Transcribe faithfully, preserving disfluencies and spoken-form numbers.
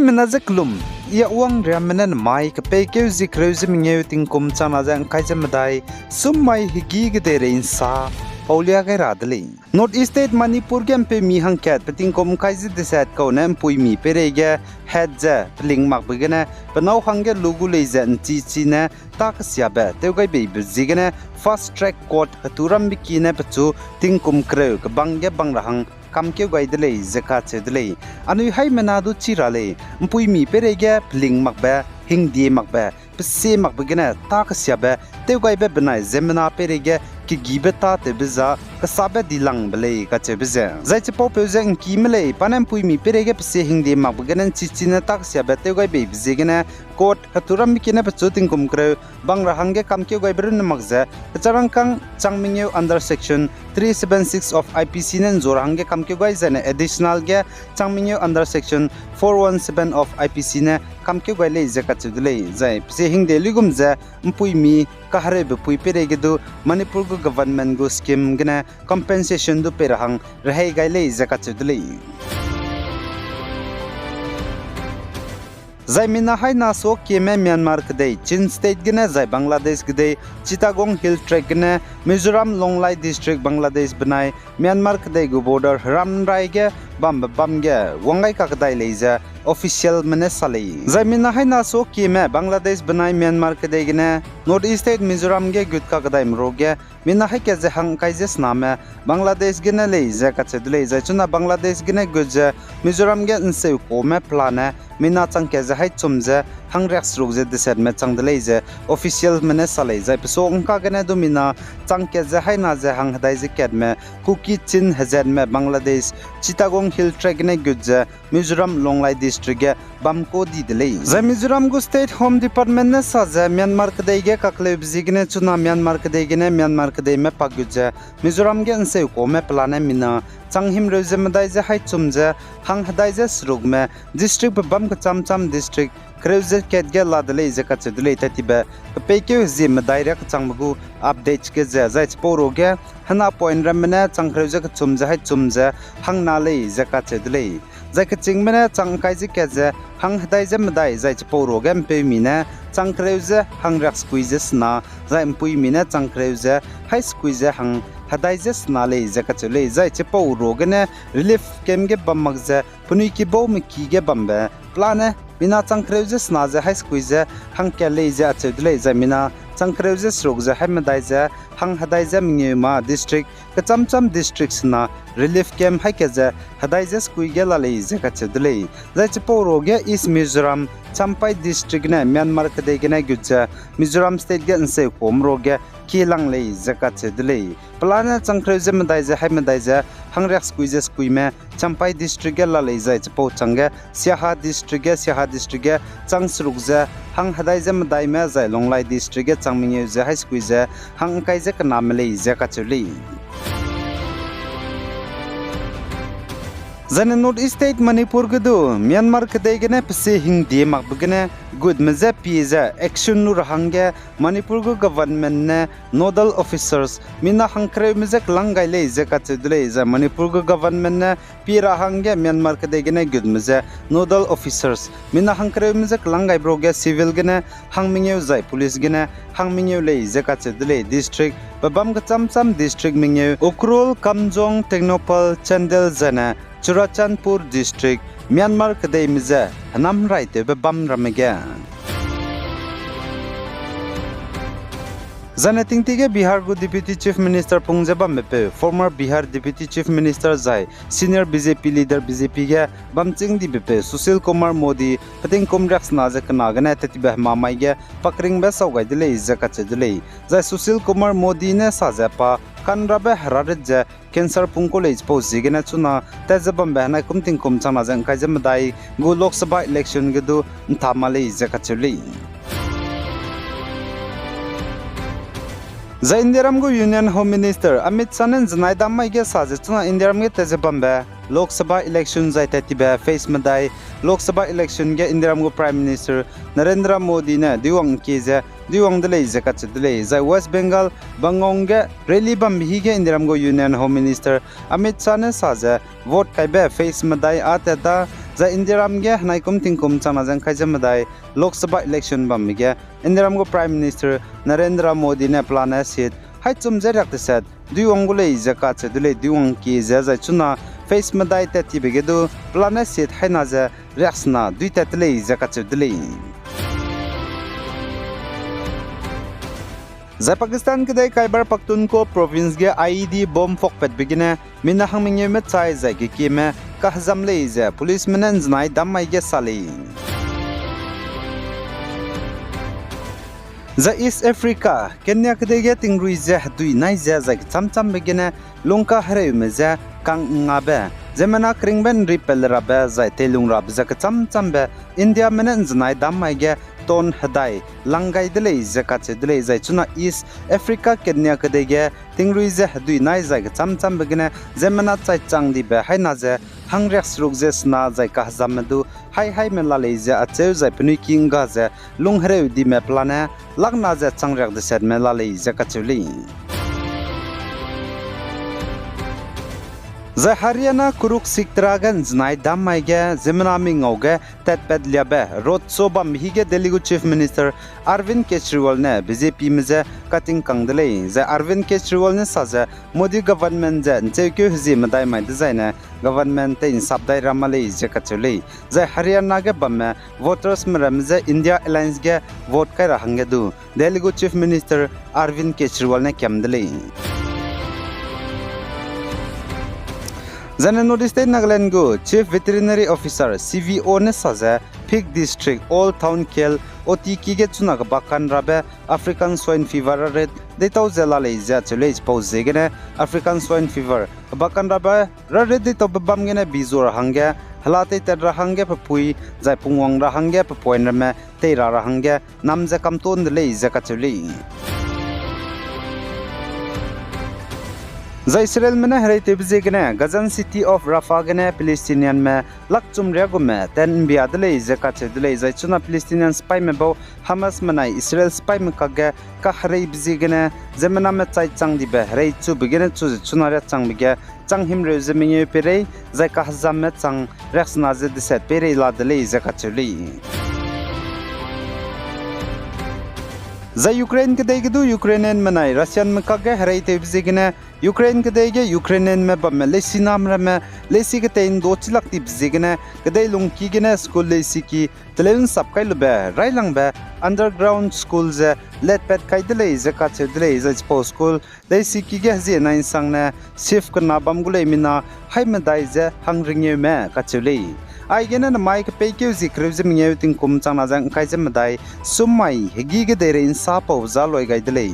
Mena ze kelum, i a wang riamme ne namai kepeikeu zie kereu ze mengeu tingkum changna ze ngkai ze medai, sum mai hegî kedeirei nsa paulia gai ra de lei. North East State Manipur ge mpeumi hangkat pe tingkum ngkai ze deset kau ne mpuimi peireige het ze peling makbe gene penâu hangge lu gu lei ze nchichi ne tâ kesiabe tew gai beibe ziegene Fast Track Court hetu rambe ki ne pechu tingkum kereu kebang ge bang ra hang kamkeu gai de lei ze kacheu de lei. Anui haimena du chi ra lei, mpuimi peireige peling makbe, hingdie makbe, pesie makbe gene tâ kesiabe tew gaibe benai ziemmena peireige kegibe tâtewbe za kesabe dilangbe lei kacheube ze. Zai chipaupeu ze ngkime lei, pa ne mpuimi peireige pesie hingdie makbe gene nchichi ne tâ kesiabe tew gai beibe ziegene court hetu rambe ki ne pechu tingkum kereu bang ra hangge kamkeu gaibe runne mak ze, kecharangkâng chang mengeu under section three seven six of I P C ne nzu ra hangge kamkeu gai zaine additional ge chang mengeu under section four one seven of I P C ne kamkeu gai lei ze kacheu de lei. Zai pesie hingdie luigum ze mpuimi kahereube pui peireige du Manipur gu government gu scheme gene compensation du pei ra hang rehei gai lei ze kacheu de lei. Zai mina haina suakieme Myanmar kedei, Chin State gene zai Bangladesh kedei, Chittagong Hill Tract gene Mizoram Longlai District Bangladesh benai Myanmar kedei gu border heram rai ge bambe bam ge wang gai kakdai lei ze officialme ne sa lei. Zai mina haina suakieme Bangladesh benai Myanmar kedei gene North East State Mizoram ge gut kakdaime ruage mina haî kat ze hang ngkai ze sename Bangladesh gene lei ze kacheu de lei. Zai chuna Bangladesh gene gut ze Mizoram ge nseukaume pelane mina chang kat ze haî chum ze hangriakseruk ze desetme chang de lei ze officialme ne sa lei. Zai pesuak ngka gene du mina chang kat ze haî na ze hanghedai ze katme Kuki Chin hezetme Bangladesh Chittagong Hill Tract gene gut ze Mizoram Longlai District ge bam kau di de lei. Zai Mizoram gu State Home Department ne sa ze Myanmar kedei ge kakleube ziegene chuna Myanmar kedei gene Myanmar kedeime pa gut ze Mizoram ge nseukaume pelane mina chang himreu ze medai ze haî chum ze hanghedai ze serukme districtbe bam kecham cham district kereu ze kat ge la de lei ze kacheu de lei. Tatibe kepeikeu hezie medai riakechangbe gu update ge ze zai chipau ruage hena point ramme ne chang kereu ze kechum ze haî chum ze hangna lei ze kacheu de lei. Zai kechîngme ne chang ngkai ze kat ze hanghedai ze medai zai chipau ruage mpeumi ne chang kereu ze hangriaksekui ze sena, zai mpuimi ne chang kereu ze haî sekui ze hanghedai ze sena lei ze kacheu lei. Zai chipau ruagene relief camp ge bam mak ze penui kibaume ki ge bambe pelane mina chang kereu ze sena ze haî sekui ze hangkat lei ze acheu de lei. Zai mina chang kereu ze seruk ze haî medai ze hanghedai ze mengeu ma district kecham cham district sena relief camp haî kat ze hedai ze sekui ge la lei ze kacheu de lei. Zai chipau ruage East Mizoram Champhai District ne Myanmar kedei gene gut ze Mizoram State ge nseukaume ruage kielang lei ze kacheu de lei. Pelane chang kereu ze medai ze haî medai ze hangriaksekui ze sekuime Champhai District ge la lei. Zai chipau changge Siaha District ge, Siaha District ge chang seruk ze hanghedai ze medaime zai Longlai District ge chang mengeu ze haî sekui ze hang ngkai ze kename lei ze kacheu lei. Zaine North East State Manipur ge du Myanmar kedei gene pesie hingdie makbe gene gutme je pie ze action lu ra hangge Manipur gu government ne nodal officers mina hangkereume je kelang gai lei ze kacheu de lei. Zai Manipur gu government ne pie ra hangge Myanmar kedei gene gutme je nodal officers mina hangkereume je kelang gaibe ruage civil gene hang mengeu zai police gene hang mengeu lei ze kacheu de lei. District pebâm kecham cham district mengeu Ukhrul, Kamjong, Tengnoupal, Chandel zaine Churachandpur District Myanmar kedeime je henam raitewbe bam ramme ge. Zaine tingtie ge Bihar gu Deputy Chief Minister pung ze bambepeu, former Bihar Deputy Chief Minister zai senior B J P leader B J P ge bamchîng dibepeu Sushil Kumar Modi petingkum riaksena ze kena gene tetibe hemamai ge pakringbe sau gai de lei ze kacheu de lei. Zai Sushil Kumar Modi ne sa ze pa kanrabe herarit ze cancer pung kau lei chipau ziegene chuna tat ze bambe henai kum tingkum changna ze ngkai ze medai gu Lok Sabha election ge du nta ma lei ze kacheu lei. Zai Indiaram gu Union Home Minister Amit Shah ne nzenai dam mai ge sa ze chuna Indiaram ge tat ze bambe Lok Sabha election zai tat tibe phase medai Lok Sabha election ge Indiaram gu Prime Minister Narendra Modi ne duiwang ngkie ze duiwang de lei ze kacheu de lei. Zai West Bengal Bangong ge rally bambe hi ge Indiaram gu Union Home Minister Amit Shah ne sa ze vote kaibe phase medai â tat da Zai Indiaram ge henaikum tingkum changna ze ngkai ze medai Lok Sabha election bambe ge Indiaram gu Prime Minister Narendra Modi ne pelane seat haichum ze riak teset duiwang gu lei ze kacheu de lei, duiwang kie ze zai chuna phase medai tat tibe ge du pelane seat haina ze riaksena dui tat de lei ze kacheu de lei. Zai Pakistan kedei Khyber Pakhtunkhwa province ge I E D bomb fakpatbe gene mina hangmengeume chai zai kekieme kahezam lei ze policeme ne nzenai dam mai ge sa lei. Zai East Africa, Kenya kedei ge tingrui ze hedui nai ze zai kechamchambe gene lungkahereume ze kang ngabe, ziemmena keringbe nri pel rabe zai teilung rabe ze kechamchambe Indiame ne nzenai dam mai ge ton hedai lang gai de lei ze kacheu de lei. Zai chuna East Africa, Kenya kedei ge tingrui ze hedui nai zai kechamchambe gene ziemmena chai chang dibe haina ze hangriakseruk ze sena zai kahezamme du hai haime la lei ze acheu zai penui ki ngga ze lunghereu dime pelane lakna ze changriak desetme la lei ze kacheu lei. Zai Haryana Kurukshetra ge nzenai dam mai ge ziemmena mi ngau ge tatpat liabe road show bambe hige Delhi gu Chief Minister Arvind Kejriwal ne B J Pme je katingkang de lei. Zai Arvind Kejriwal ne sa ze Modi government ze ncheukeu hezie medai mai dezaine government tei nsap dai ra ma lei ze kacheu lei. Zai Haryana ge bamme votersme ramme je India Alliance ge vote kai ra hangge du Delhi gu Chief Minister Arvind Kejriwal ne kiam de lei. Zaine North East State Nagaland gu Chief Veterinary Officer, C V O ne sa ze Phek District Old Town Khel O T K ge chuna kebakan rabe African Swine Fever rarit deitau ze la lei ze acheu lei. Chipau ziegene African Swine Fever kebakan rabe rarit deitaube bam gene bi zu ra hangge, hela teitat ra hangge pe pui, zai pungwang ra hangge pe point ramme tei ra ra hangge nam ze kamton de lei ze kacheu lei. Zai Israelme ne hereitewbe ziegene Gazan city of Rafah gene Palestinianme lakchum riagume tat mbia de lei ze kacheu de lei. Zai chuna Palestinian sipaime bau Hamasme nai Israel sipaime kakge kahereibe ziegene ziemmename chai chang dibe herei chube gene chu ze chuna riachangbe ge chang himreu ze mengeu peirei, zai kahezamme chang riaksena ze deset peirei la de lei ze kacheu lei. Zai Ukraine kedei ge du Ukrainianme nai Russianme kakge hereitewbe ziegene Ukraine kedei ge Ukrainianme bamme leisiname ramme leisi ketei ndo chilak dibe ziegene kedei lungki gene school leisiki teleu nsap kai lube railangbe underground school ze letpat kai de lei ze kacheu de lei. Zai chipau school leisiki ge hezie nai nsangne shift kena bam gu lei mina haimedai ze hangringeume kacheu lei. Aigene nemai kepeikeu zie kereu ze mengeu tingkum changna ze ngkai ze medai sum mai hegî ge deirei nsa pau za loi gai de lei.